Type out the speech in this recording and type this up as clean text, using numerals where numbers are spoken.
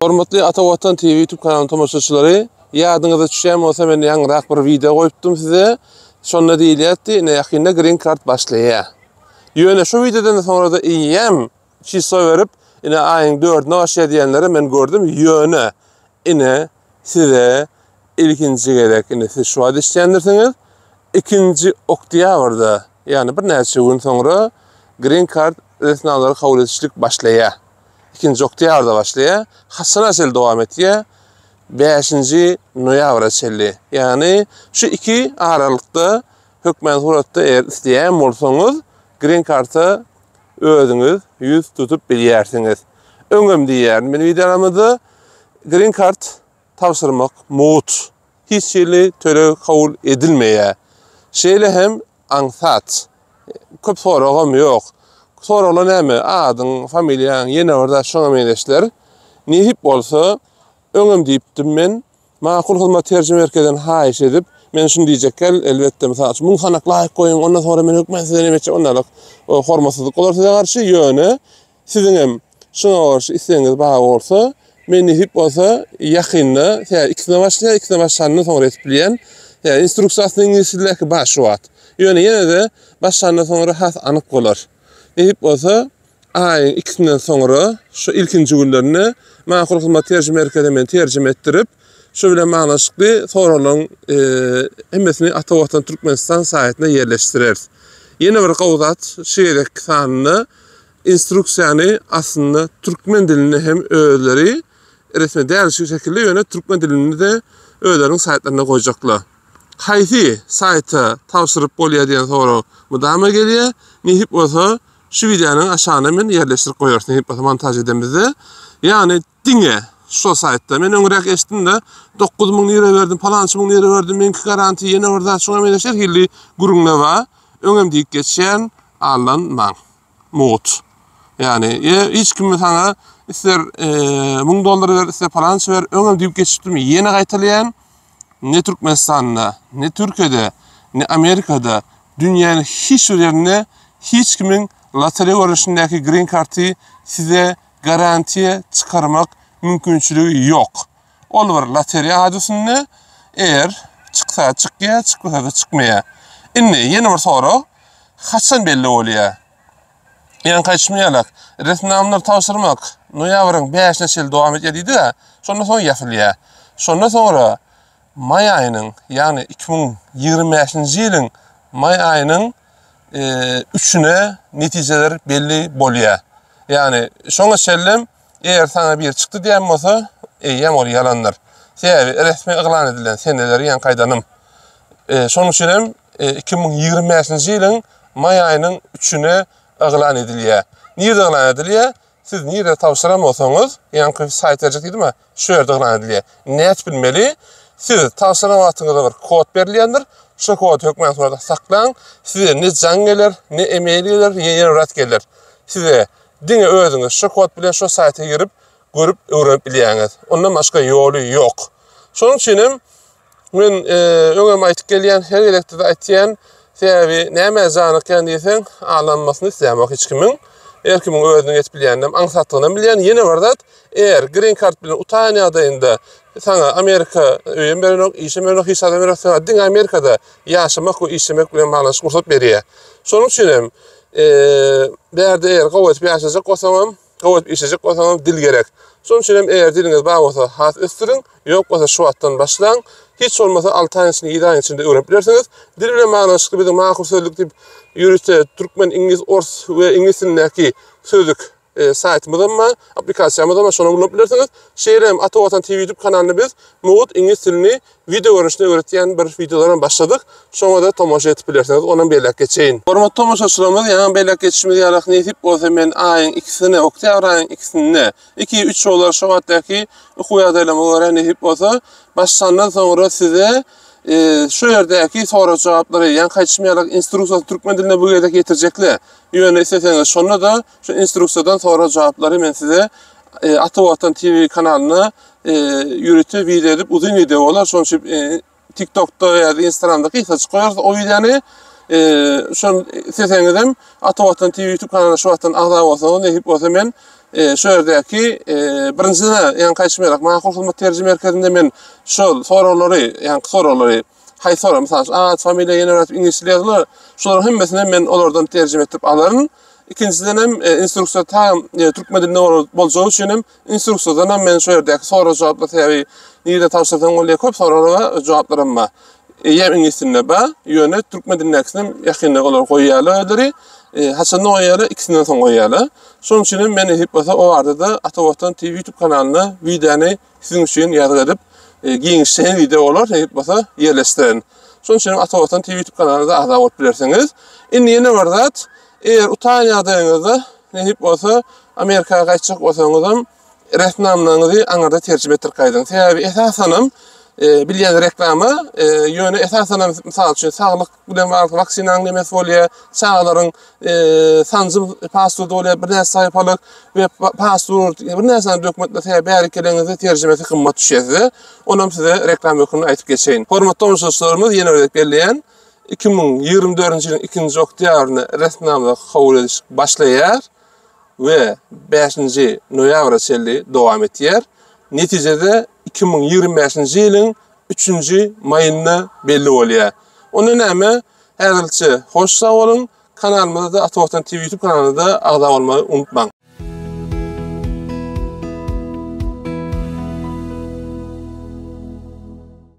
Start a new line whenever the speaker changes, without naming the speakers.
Hormatly Ata Watan TV YouTube kanalynyň tomaşaçylary, ýadyňyza düşýän bolsa men ýaňyrak bir wideo goýupdym size. Şonda diýilýärdi, ine ýakynda Green Card başlaýar. Ýöne şu wideodan soňra-da eýýäm çislo berip, ine aýyň dördüne başlaýar diýenleri men gördüm. Ýöne ine size ilkinji gezek ine siz şu wagt eşidýändirsiňiz. Ikinji oktýabrda, ýagny birnäçe gün soňra Green Card resminamalary kabul edişlik başlaýar. Ikinji oktýabrda başlaýar. Haçana çenli dowam etýär? Bäşinji noýabra çenli. Ýagny şu iki aralykda hökmany suratda eger isleýän bolsaňyz, Green Card-a özüňiz ýüz tutup bilýärsiňiz. Öňem diýýärin men wideolarymyzda Green Card tabşyrmak mugt. Hiç hili töleg kabul edilmeýär. Şeýle hem aňsat. Köp soragam ýok. Soraglar näme? Adyň, familiýaň, ýene bir zat şoňa meňzeşler. Nesip bolsa, öňem diýipdim men, Makul Hyzmat terjime merkezden haýyş edip, men şuny diýjekgel, elbetde, mysal üçin, 1000 sanak laýk goýuň, ondan soňra men hökman size näme etjek, ondalyk hormatsyzlyk bolar size garşy, ýöne Siziňem şuňa garşy islegiňiz bar bolsa, men nesip bolsa ýakynda, sebäbi ikisine başlaýar, ikisine başlandan soňra etip bilýän. Ýa instruksiýa aslynda iňlis dilindäki bar şu wagt. Ýöne ýene-de başlandan soňra has anyk bolar. Nesip bolsa aýyň ikisinden soňra şu ilkinji günlerinde Makul Hyzmat terjime merkezine meni terjime etdirip, şu bilen baglanyşykly soraglaryň hemmesini Ata Watan Türkmenistan saýtyna ýerleşdireris. Ýene bir gowy zat şu gezekki sanynda Instruksiýany aslynda türkmen dilinde hem özleri resmi däl şu şekilde ýöne türkmen dilinde-de özleriniň saýtlarynda goýjaklar. Haýsy saýta tabşyryp bolýar diýen sorag mydama gelýär. Nesip bolsa şu wideonyň aşagyna men ýerleşdirip goýarys nesip bolsa montaž edemizde. Ýagny diňe şo saýtda. Men öňräk eşitdim-de 9000 lira berdim, palança müň lira berdim, meňki garantiýa ýene bir zat şuňa meňzeş her hili gürrüňler bar. Öňem diýip geçýän aldanmaň. Mugt. Ýagny e, hiç kim saňa ister e, 1000 dollar ber, ister palança ber, öňem diýip geçipdim, ýene gaýtalaýan. Ne Türkmenistanda, ne Türkiýede, ne Amerikada, dünýäniň hiç bir ýerinde hiç kimiň lotereýa görnüşindäki green karty size garantiýa çykarmak mümkinçiligi ýok. Ol bir lotereýa ady üstünde, eger çyksa çykýar, çykmasa-da çykmaýar. Indi ýene bir sorag, haçan belli bolýar? Ýaňky aýdyşym ýalak, resminamalary tabşyrmak noýabryň bäşine çenli dowam edýär diýdik-ä, şondan soň ýapylýar. Şondan soňra maý aýynyň, ýagny 2025-nji ýylyň maý aýynyň üçüne netijeler belli bolýar. Ýagny şoňa çenlem Eger saňa biri çykdy diýen bolsa, eýýäm ol ýalandyr. Sebäbi resmi yglan edilen seneleri ýaňky aýdanym. E, şonuň üçin hem 2025-nji e, ýylyň maý aýynyň 3-üne yglan edilýär. Nirde yglan edilýär? Siz nirde tabşyran bolsaňyz, ýaňky saýt berjek diýdim-ä, şu ýerde yglan edilýär. Nädip bilmeli? Siz tabşyran wagtyňyzda bir kod berilýändir. Şu kody hökmany suratda saklaň. Size ne jaň geler, ne e-mail geler, ne ýene bir zat geler. Size Diňe özüňiz şu kod bilen şu saýta girip, görüp, öwrenip bilýäňiz. Ondan başga ýoly ýok. Şonuň üçin hem men e, öňem aýtyp gelýän, her gezekde-de aýtýan, sebäbi nämä janykýan diýseň, aldanmasyny islämok hiç kimiň. Her kimiň özüniň etip bilýäninem, aňsatlygynam bilýän. Ýene bir zat, eger green card bilen utaýan ýagdaýynda saňa Amerika öýem berenok, işem berenok, hiç zadam berenok, saňa diňe Amerikada ýaşamak we işlemek bilen baglanyşyk rugsat berýär. Şonuň üçin hem Bärde eger gowy edip ýaşajak bolsaňam, gowy edip işlejek bolsaňam dil gerek. Şonuň üçin hem eger diliňiz bar bolsa has ösdüriň, ýok bolsa şu wagtdan başlaň. Hiç bolmasa 6 aýyň içinde, 7 aýyň içinde öwrenip bilersiňiz. Dil bilen baglanyşykly biziň Makul sözlük diýip ýörite türkmen, iňlis, ors we iňlis dilindäki sözlük e, saýtymyzam bar, applikasiýamyzam bar, şony ulanyp bilersiňiz. Şeýle hem Ata Watan TV YouTube kanalynda biz mugt iňlis dilini wideo görnüşinde öwretýän bir wideolar hem başladyk. Şoňa da tomaşa edip bilersiňiz. Onam belläp geçeýin. Hormatly tomaşaçylarymyz, ýaňy belläp geçişimiz ýaly, nesip bolsa men aýyň ikisine, oktýabr aýyň ikisinde, 2 3 bolar şu wagtdaky okuw ýagdaýlaryma görä nesip bolsa, başlandan soňra size e, şu ýerdäki sorag-jogaplary, ýaňky aýdyşym ýaly instruksiýasyny türkmen diline bu gezek ýetirjekler. Ýöne isleseňiz şonda-da Şu instruksiýadan sorag jogaplary men size e, Ata Watan TV kanalyna e, ýörite wideo edip uzyn wideo bolar. Şonuň üçin e, TikTokda ýa-da Instagramda gysgajyk goýarys o wideony. Şol isleseňizem Ata Watan TV YouTube kanalyna şu wagtdan agza bolsaňyz, nesip bolsa men şu ýerdäki birinjiden ýaňky aýdyşym ýaly Makul hyzmat terjime merkezinde men şol soraglary, ýaňky soraglary haýsy sorag, mysal üçin at, familiýa ýene bir iňlis dili ýazylar. Şolaryň hemmesini men olardan terjime etdirip alaryn. Ikinjiden hem instruksiýa tam türkmen dilinde boljagy üçin hem instruksiýadan hem men şu ýerdäki sorag jogaplar sebäbi nirede tabşyrsaň bolýar köp soraglara jogaplaram bar. Eýýäm iňlis dilinde bar, ýöne türkmen dilindäkisini hem ýakynda olar goýýarlar özleri. Haçanda goýýarlar? Ikisinden soň goýýarlar. Şonuň üçin hem men nesip bolsa o barada Ata Watan TV YouTube kanalynda wideony siziň üçin ýazgy edip, giňişleýin wideo bolar, nesip bolsa ýerleşdirerin. Şonuň üçin hem Ata Watan TV YouTube kanalyna agza bolup bilersiňiz. Indi ýene bir zat, eger utan ýagdaýyňyzda nesip bolsa Amerika gaýtjak bolsaňyzam resminamalaryňyzy aňyrda terjime etdirip gaýdyň. Sebäbi esasanam bilýän reklama, ýöne esasanam mysal üçin saglyk bilen bagly waksinanyň nemesi bolýar, çagalaryň sanjym pasporty bolýar, birnäçe sahypalyk we pasport, birnäçe sany dokumentler sebäbi bäri geleňizde terjimesi gymmat düşýär size. Onam size reklama hökmünde aýtyp geçeýin. Hormatly tomaşaçylarymyz, ýene bir gezek belleýän, 2024-nji ýylyň ikinji oktýabrynda resminamalar kabul ediş başlaýar. we bäşinji noýabra çenli dowam etýär. Netijede 2025-nji ýylyň üçünji maýynda belli bolýar. Onda näme? Häzirlikçe hoş sag boluň. Kanalymyza-da Ata Watan TV YouTube kanalyna-da agza bolmagy unutmaň.